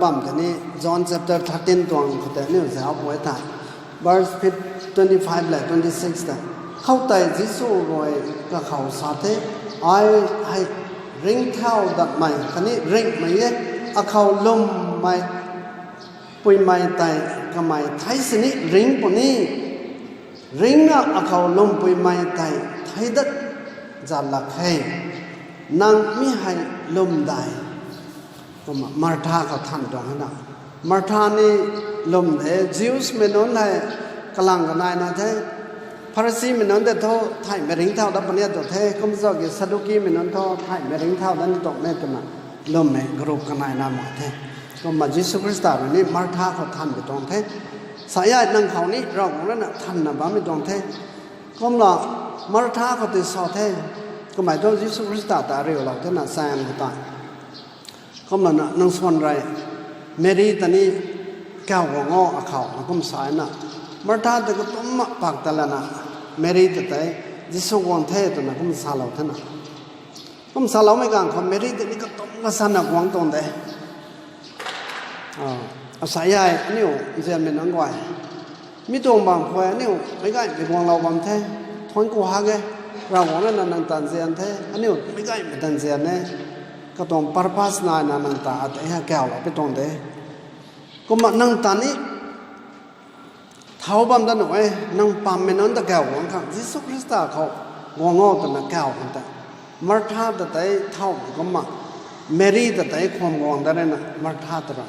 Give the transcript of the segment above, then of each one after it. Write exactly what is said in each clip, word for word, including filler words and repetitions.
bam tei ni John chapter thirteen tuang khou tei aniu zauc pui the. Verse twenty five le twenty six tei, khoutei Jisu rui kakhou sa the, ai hei ringcthau datmei khatni ringhmei e, akhou lwmmei puimei tei kamei thei sini ring puni, ringna akhou lwmpuimei tei thei dat zat lak khe. Nang mi hei lwm de? Kumna Martha khou than tuang na. Martha ni lwm de, Jews mei nunc hei kalang kanaina the. Pharisee mei nunc tei thu theihmei ringcthau dat puni tu the, kumna ki Sadduki mei nunc thu theihmei ringcthau dat ni tuang e twna lwmmei group kanaina mak the. Kumna Jisu Khrista rui ni Martha khou than pi tuang the. Sa e, nang khou ni Ravguangc rui na thanna bammei tuang the. Kumna Martha khou tei sa the, kamei thu Jisu Khrista ta riulou the na, saeng khou ta. Kumna na, nang swan rei, Mary ta ni kau guang o akhou na, kum sa na. Martha tei katumna pak ta lana, Mary ta tei Jisu guang the twna kum salou the na. Kum saloumei ganv khou Mary tei ni katumna sana guang tuang de. Asa e, aniu nzianmei nunc guay, mi tuang bam khou e aniu meic gaymei guanglou bam the. Thuanc ku hak e, Ravguangc rui na nang ta nzian the, aniu meic gaymei ta nzian e. Katuang purpose naina nang ta atei hei kaulou pi tuang de. Kumna nang ta ni thau bam dat nuh e, nang pammei nunc ta kau guang khang Jisu Khrista khou guang o twna kau khang tei, Martha ta tei thaumei kumna, Mary ta tei khwan guang dat rui na Martha ta ra.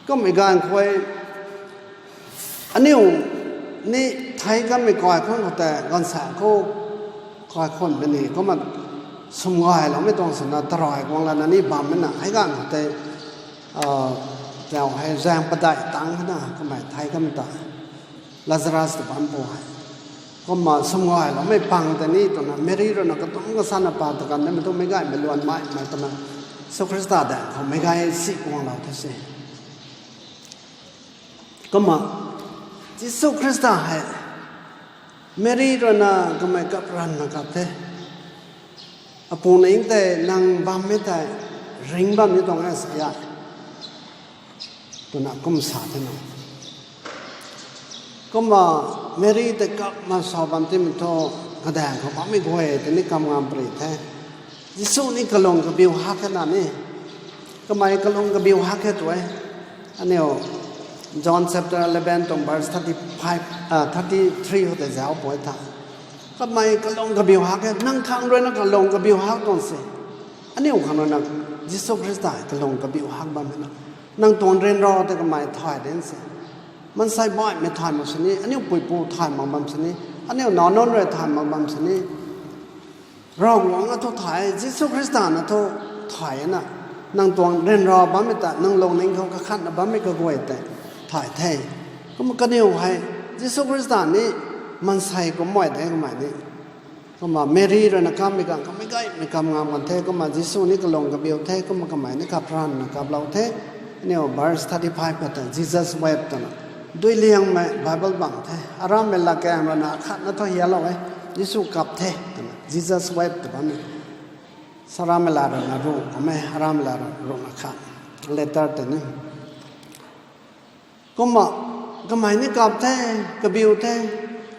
Kummei ganv khou e, aniu ni thei kanmei kaikhunc khou tei gaanvsaekc khou kaikhunc mei ni kumna swmgayloumei tuang swna tarai guang lana ni bammei na, hei ganv khou tei, tau hei zaeng padeih tangc hei na kamei thei kanmei ta, Lazarus ta bam pu hei. Kumna swmgayloumei pang tei ni twna Mary rui na katumna sana pa ta kan de, mei tu meic gaymei luan mei mei twna Jisu Khrista daeng khou meic gay si guanglou the se. Kumna Jisu Khrista hei Mary rui na kamei kap ranvna kap the. Apu ning tei nang bammei tei ring bam ni tuang e sa e, twna kum sa the na. Kumna Mary tei kap ma sa bam timei thu, kadaeng khou bammei guay tei ni kam ngam pary the. Jisu ni kalung kabiu hak khe na ni. Kamei kalung kabiu hak khe tu e. Aniu John chapter eleven tuang verse thirty five, thirty three khou tei zauc pui tha. Kamei kalung kabiu hak khe, nang khang rui na kalung kabiu hak tuang se. Aniu khang rui na Jisu Khrista kalung kabiu hak bammei na. Nang tuang ryanra tei kamei thay de se. Maansei baihmei thay mak sini, aniu puipu thay mak bam sini, aniu nac nunc rui thay mak bam sini, Ravguangc na thu thay, Jisu Khrista na thu thay na. Nang tuang ryanra bammei ta, nang lungning khou kakhatna bammei kaguay tei thay the. Kumna kaniw hei Jisu Khrista ni maansei kumhmei de kamei ni. Kumna Mary rui na kammei ganv khou meic gaymei kam ngam kan the, kumna Jisu ni kalung kabiu the, kumna kamei ni kap ranvna kaplou the. Aniu verse thirty five khou tei Jesus wept twna, duiliangmei Bible bang the. Arammei latkaeng rui na akhatna thu hialou e, Jisu kap the twna, Jesus wept tw bammei. Sarammei lat rui na ruh kummei, arammei lat rui ruhna khat, letter tei ni. Kumna kamei ni kap the, kabiu the.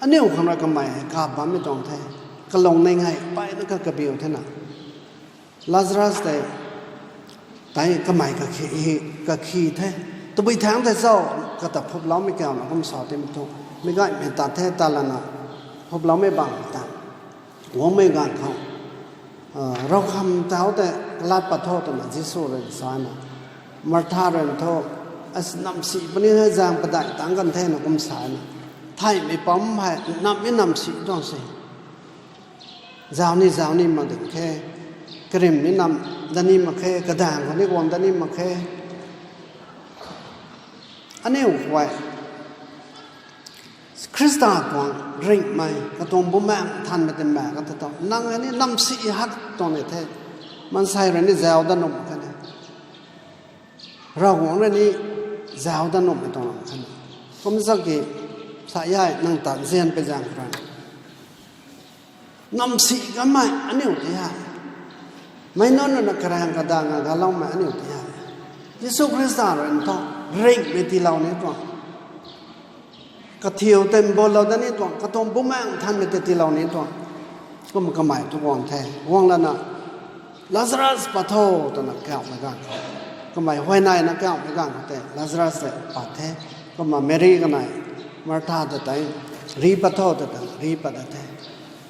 Aniu khang rui kamei kap bammei tuang the. Kalungning hei mpeyna ka kabiu the na. Lazarus tei, tei kamei kakhi, kakhi the. Tabui thangc tei cho, kata phuploumei kauna kum sa timei thu, meic gaymei tat the ta lana, phuploumei bang ta guangmei ganv khou, ravkham tau tei kalat pat tho twna Jisu rui sa na. Martha rui thu, as namsi puni hei zaeng padeih tangc kan the na kum sa na. Theihmei pam hei namhmei namsi tuang se. Zauc ni zauc ni mak ding khe, karim ni nam dat ni mak khe, kadaeng khou ni guang dat ni mak khe. Aniu khou e, Khrista tuang ringhmei, katuang Bumaengh Nthanmei tei maek ka ta tho. Nang ni namsi hak tuang ni the, maansei rui ni zauc dat nuh mak khe ni. Ravguangc rui ni zauc dat nuhmei tuang lam khe ni. Kum zak ki, sa e, nang ta nzian pei zaeng khou rui namsi kanmei aniu ti hei. Meic nunc rui na karaeng kadaeng a galoumei aniu ti hei. Jisu Khrista rui thu ringhmei tiilou ni tuang, kathiu tei mbollou dat ni tuang, katuang Bumaengh Nthanmei tei tiilou ni tuang. Kum kamei thu guang the, guang lana, Lazarus pat tho, twna kauhmei ganv khou, kamei huayneina kauhmei ganv khou tei Lazarus tei pat the. Kumna Meri kanei Martha ta tei, Ri pat tho, twna ri pat dat the.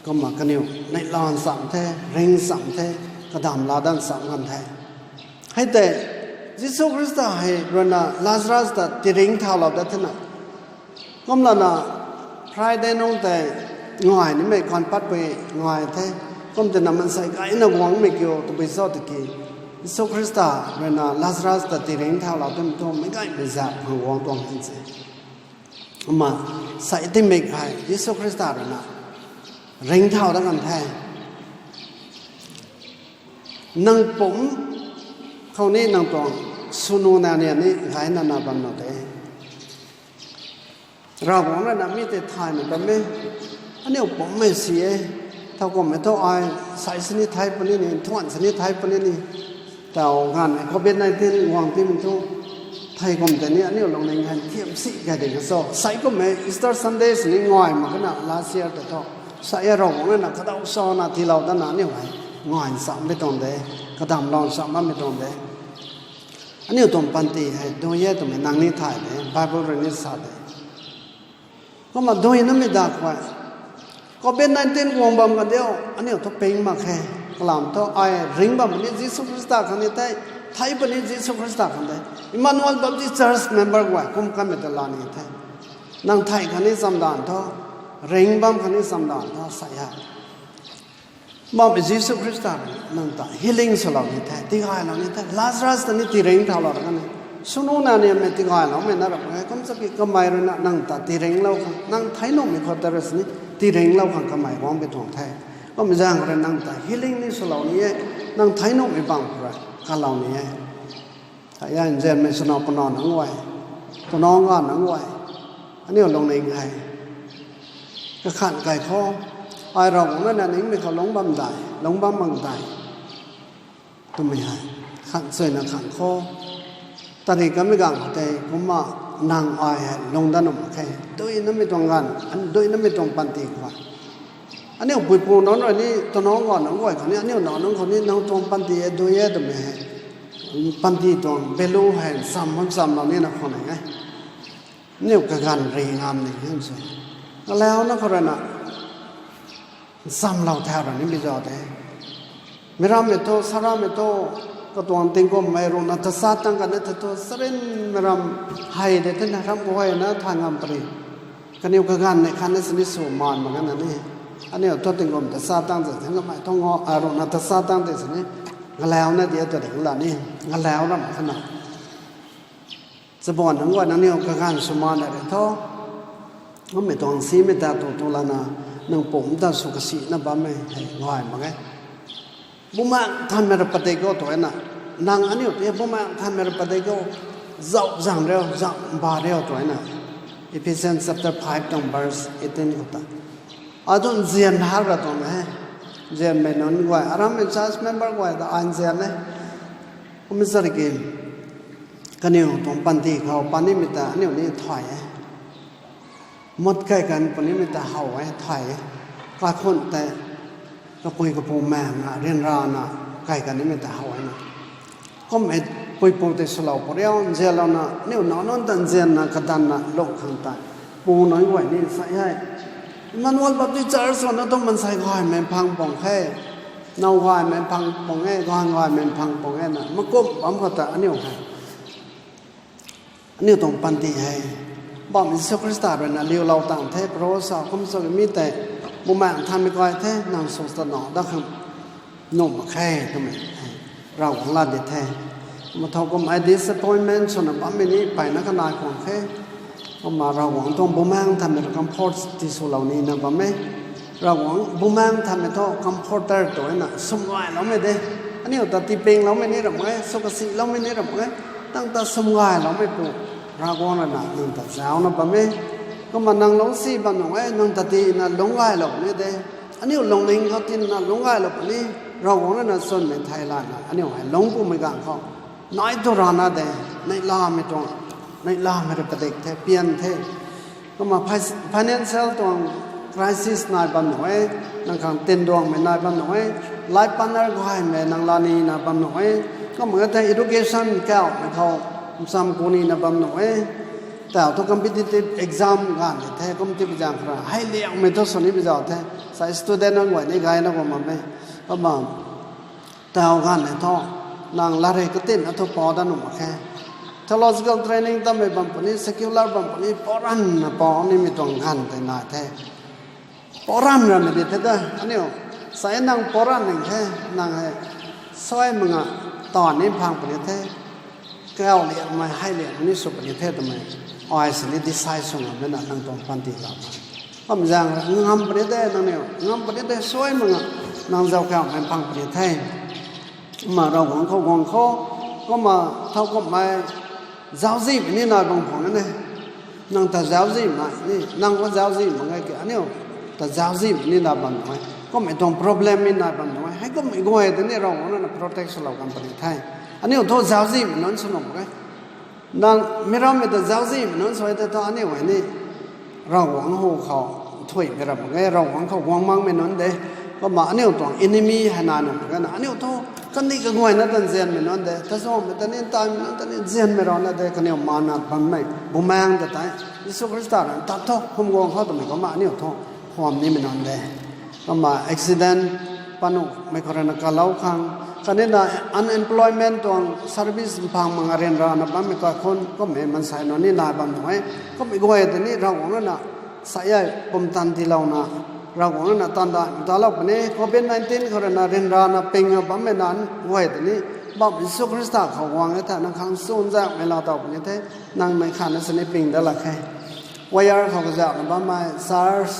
Kumna kaniw neihla nchamc the, ring nchamc the, kadam laa dat nchamc kan the. Hei tei Jisu Khrista hei ruina Lazarus ta tiringc thaulou dat thena, kumlana Friday nungc tei ngai nimei kan patpui ngai the. Kum tina maansei gayna guangmei kiu tabui cho tiki, Jisu Khrista ruina Lazarus ta tiringc thaulou twmei thu meic gaymei zak khang guang tuang kan se. Kumna sei tingmik hei Jisu Khrista ruina ringc thau dat kan the. Nang pumc khou ni nang tuang swnu nau nian ni gayna na bam nuh de. Ravguangc ruina mi tei thaymei bam e. Aniu pumcmei si e. Thowkumhmei thu ai sei sini thei puni ni, nthuan sini thei puni ni. Taw ganv covid nineteen guang timei thu, thei kum tei ni aniu lungning hei thiam si kay ding cho. Sei kummei Easter Sunday sini ngai mak kena last year tei thu, sei e Ravguangc ruina kadaw sana tiilou dana aniu hei ngai nchamc mei tuang de, kadamlou nchamc bammei tuang de. Aniu tuang panty hei dui e twmei nang ni thay de, Bible rui ni sa de. Kumna dui namei dak khou covid nineteen guang bam kan diu, aniu thu ping mak khe. Kalam thu ai ringc bam puni Jisu Khrista khang ni the, thei puni Jisu Khrista khang de. Emmanuel Baptist Church member guay kum kanmei ta la ni the. Nang thei khang ni chamdan thu, ringc bam khang ni chamdan thu sei hei Bammei Jisu Khrista nang ta healing swlou ni the, tigaylou ni the. Lazarus ta ni tiringc thaulou ra kan e. Swnu nau nianmei tigayloumei na rap e. Kum chaki kamei ruina nang ta tiringlou khang, nang thei nuhmei khou ta rui sini tiringlou khang kamei guang pi tuang the. Kum zaeng rui nang ta healing ni swlou ni e, nang thei nuhmei bang khou rui kalou ni e. Hei nzianmei swna puna nunc guay, tuna nga nunc guay, aniu lungning hei kakhan kai khou, ai Ravguangc ruina ningmei khou lungc bam dai, lungc bam bam dai twmei hei khan suina khan khou, tari kamei ganv khou tei kumna nang ai hei lung dat nuh mak khe. Dui namei tuang ganv, dui namei tuang panty khou aniu puipu nunc rui ni, tuna nga nunc guay khou ni, aniu na nunc khou ni nang tuang panty e dui e twmei hei, panty tuang value hei ncham bam nchamlou nina khwan e. Aniu kaganv ri ngam ni hym se, kalauna khou ruina nchamlou thau ra ni mi zau de. Mirammei thu, sarammei thu, katuang tingkummei ruhna tachat tang kan e the thu, sarinmei ram hei de thena ram khou hei na thay ngam pari. Kaniw kaganv nei khatna sini sw maan mak gana ni, aniu thu tingkum tachat tang tei thena kamei thu nga, a, ruhna tachat tang tei sini ngalauna di ta ding la ni, ngalau ram khana. Chabuan nunc guay nangniw kaganv sw maan na ri thu, kummei tuang simei ta tu tu lana, nang pumc ta sw kasina bammei hei gay mak e. Bumaengh Nthanmei rui padik o twna, nang aniu tei Bumaengh Nthanmei rui padik o, zauh zang riu, zauh mba riu twna, Ephesians chapter five tuang verse eighteen khou ta. Atu nzian hak ra tuang he. Nzianmei nunc guay, arammei church member guay ta ai nzian e. Kummei zari ki, kaniw tuang panty khou panimei ta aniu ni thay e. Mut kai kan punimei ta how e, thay e. Kaikhunh tei kapui kapu maengna, ryanrana kai kanimei ta how e na. Kummei puipu tei swlou pw riu, nzianlouna, aniu nac nunc ta nzianna, kadanna, lung khang tei. Pu nunc guay ni sa hei, Emmanuel Baptist Church swna tu maansei gaymei phang pung khe. Now gaymei phang pung e, gaanv gaymei phang pung e na, makum bam khou ta aniu hei, aniu tuang panty hei, Bam Jisu Khrista ruina liulou tang the, cross sa kum sa mi tei, Bumaengh Nthanmei kai the, nang sw ta na dat khang nuh mak khe twmei hei Ravguangc lat di the. Kumna thowkumhmei disappointment swna bammei ni mpeyna kanai khwan khe. Kumna Ravguangc tuang Bumaengh Nthanmei rui comfort tiswlou nina bam e. Ravguangc Bumaengh Nthanmei thu comforter twna swm gayloumei de. Aniu ta tipingloumei ni ram e, sw kasiloumei ni ram e. Nang ta swm gayloumeipu Ravguangc ruina nang ta zauna bam e. Kumna nang lungcsi bam nung e, nang ta tina lungc gaylou puni de. Aniu lungning khou tina lungc gaylou puni, Ravguangc ruina chwnmei thei lana aniu hei lungc pumei ganv khou Nai tu rana de, neihlamei tuang, neihlamei rui padik the, pian the. Kumna fi-, financial tuang crisis nai bam nuh e, nang khang tinduangmei nai bam nuh e, life partner guaymei nang lani na bam nuh e, kumna the education kaumei khou, nsam kuni na bam nuh e, tau thu competitive exam ganv ni the, kum ti bi zaeng khou ra, hei liangmei thu sw ni bi zau the, sa student nunc guay ni gayna kum bam e, kumna tau ganv ni thu, nang latrik katin na thu pou dat nuh mak khe. Theological training tamei bam puni, secular bam puni, poranna pou nimei tuang ganv tei nai the. Poranna ni di the ta, aniu, sa e nang poran ning the, nang hei, suai manga, taanv ni phang puni the. Kau liangmei, hei liangmei ni sw puni the twmei, ai sini decide sw ngammei na nang tuang panty lam. Kum zaeng ra, ngam puni de, nangniw, ngam puni de, suai manga, nang zauc kaumei phang puni the. Kumna Ravguangc khou guang khou, kumna thowkumhmei, zauczihmei ni nai bam khwan e. Nang ta zauczihmei ni, nang khou zauczih mak ge ki, aniu ta zauczihmei ni nai bam nuh e. Kummei tuang problem ni nai bam nuh e. Hei kummei guay tei ni Ravguangc rui na protect swlou kan puni the. Aniu thu zauczihmei nunc sw nuh mak ge. Nang mi rammei ta zauczihmei nunc sw e tei thu aniu hei ni Ravguangc hu khou nthuihmei ram mak ge, Ravguangc khou guang makmei nunc de. Kumna aniu tuang enemy hei nai nuh mak ge na, aniu thu kandih kaguayna ta nzianmei nunc de, tazuanmei ta ni, ntaimei nunc ta ni nzianmei rana de, kaniw mana bammei bumaeng ta tei Jisu Khrista rui tat thu, hum guang khou twmei kumna aniu thu khwan nimei nunc de. Kumna accident panuhmei khou rui na kalou khang, khatni na unemployment tuang service mphang manga ryanrana bammei kaikhunc kummei maansei nunc ni nai bam nuh e. Kummei guay tei ni Ravguangc rui na sa e pumtan tiilouna, Ravguangc rui na taanv daihmei talou puni, covid nineteen khou rui na ryanrana pingna bammei nunc guay tei ni, bam Jisu Khrista khou guang e thei nang khang chuzaenghmei laa taw puni the, nang mei khatna sini ping dat lak khe. Choir khou kazauhna bammei, church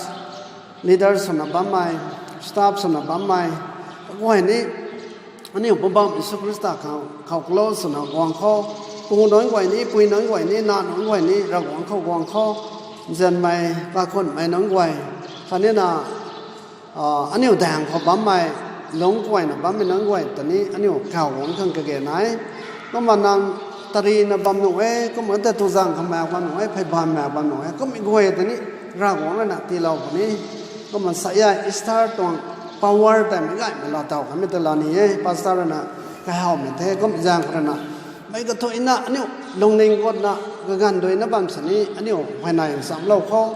leaders swna bammei, staff swna bammei, kaguay ni, aniu Poubauhmei Jisu Khrista khou, khou close swna guang khou, pu nunc guay ni, pui nunc guay ni, na nunc guay ni, Ravguangc khou guang khou, nzianmei, kaikhunhmei nunc guay, khatni na, aniu daeng khou bammei, lungc guayna bammei nunc guay ta ni, aniu kaw guang khang kage nai. Kumna nang tarina bam nuh e, kumna ta tuzang khou maek bam nuh e, phey bam maek bam nuh e, kummei guay ta ni, Ravguangc rui na tiilou puni. Kumna sa e Easter tuang power tei meic gaymei laa taw kanmei ta laa ni e, pastor rui na kahawmei the, kum zaeng khou rui na. Meic kathuina aniu lungning gutna, kaganv duina bam sini, aniu huayney nchamlou khou,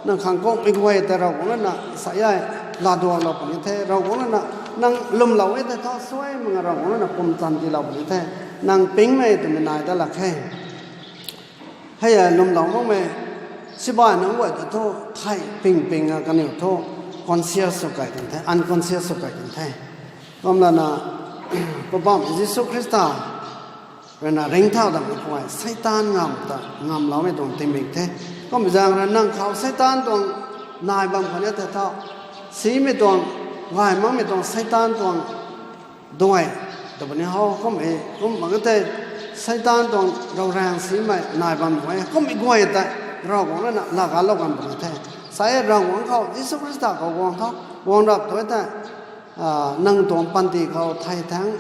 nang khang kummei guay tei Ravguangc rui na sa e, laaduaklou puni the, Ravguangc rui na, nang lwmlou e tei thu, suai manga Ravguangc rui na pumtan tiilou puni the, nang pingmei twmei nai dat lak khe. Hei e lwmlou makmei, sibai nunc guay ta thu, thei ping ping a kaniw thu, conscious sw kai kan the, unconscious sw kai kan the. Kumlana, Poubauhmei Jisu Khrista rui na ringcthau datmei khou e, Seitaan ngamv ta ngamloumei tuang tingmik the. Kum zaeng rui nang khou Seitaan tuang nai bam khou ni tei thu, simei tuang, gay makmei tuang Seitaan tuang duai tw puni how, kum e, kum mak tei, Seitaan tuang ryanraeng simei nai bam nuh e, kummei guay tei, Ravguangc rui na laa galou kan puni the. Sa e Ravguangc khou, Jisu Khrista khou guang tho, guang rap tu tei, nang tuang panty khou thei thangc,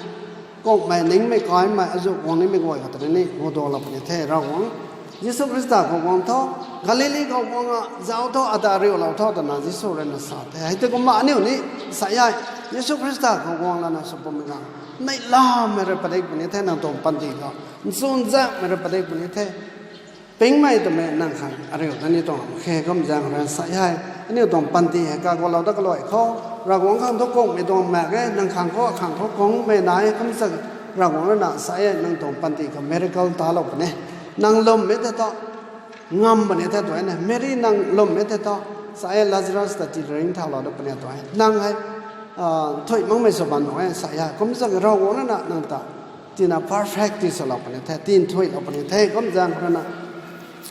kummei ningmei kaimei, azuh guang nimei guay khou ta ni, guduaklou puni the, Ravguangc. Jisu Khrista khou guang tho, Galili khou guang a, zauc tho, ata riulou tho, twna Jisu rui na sa the. Hei tei kumna aniu ni, sa e, Jisu Khrista khou guang lana sw pumei ganv, neihlamei rui padik puni the, nang tuang panty khou, nchunzaenghmei rui padik puni the. Pingmei twmei nang khang ariu ta ni tuang mak khe, kum zaeng rui sa e, aniu tuang panty hei kagualou dat kaluai khou, Ravguangc khang thu kungmei tuang mak e, nang khang khou, akhang khou kungmei nai, kum sa, Ravguangc rui na sa e, nang tuang panty khou miracle talou puni. Nang lwmmei tei thu, ngam puni the tu e na, Meri nang lwmmei tei thu, sa e Lazarus ta tii ringcthaulou dat puni tu e. Nang hei, nthuih makmei sw bam nuh e, sa e, kum zaeng Ravguangc rui na nang ta, tina perfect tii swlou puni the, tii nthuihlou puni the, kum zaeng rui na,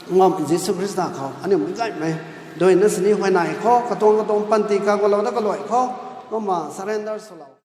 Poubauhmei Jisu Khrista khou, aniu meic gaymei, duina sini huayney khou, katuang katuang panty kagualou dat kaluai khou, kumna surrender swlou.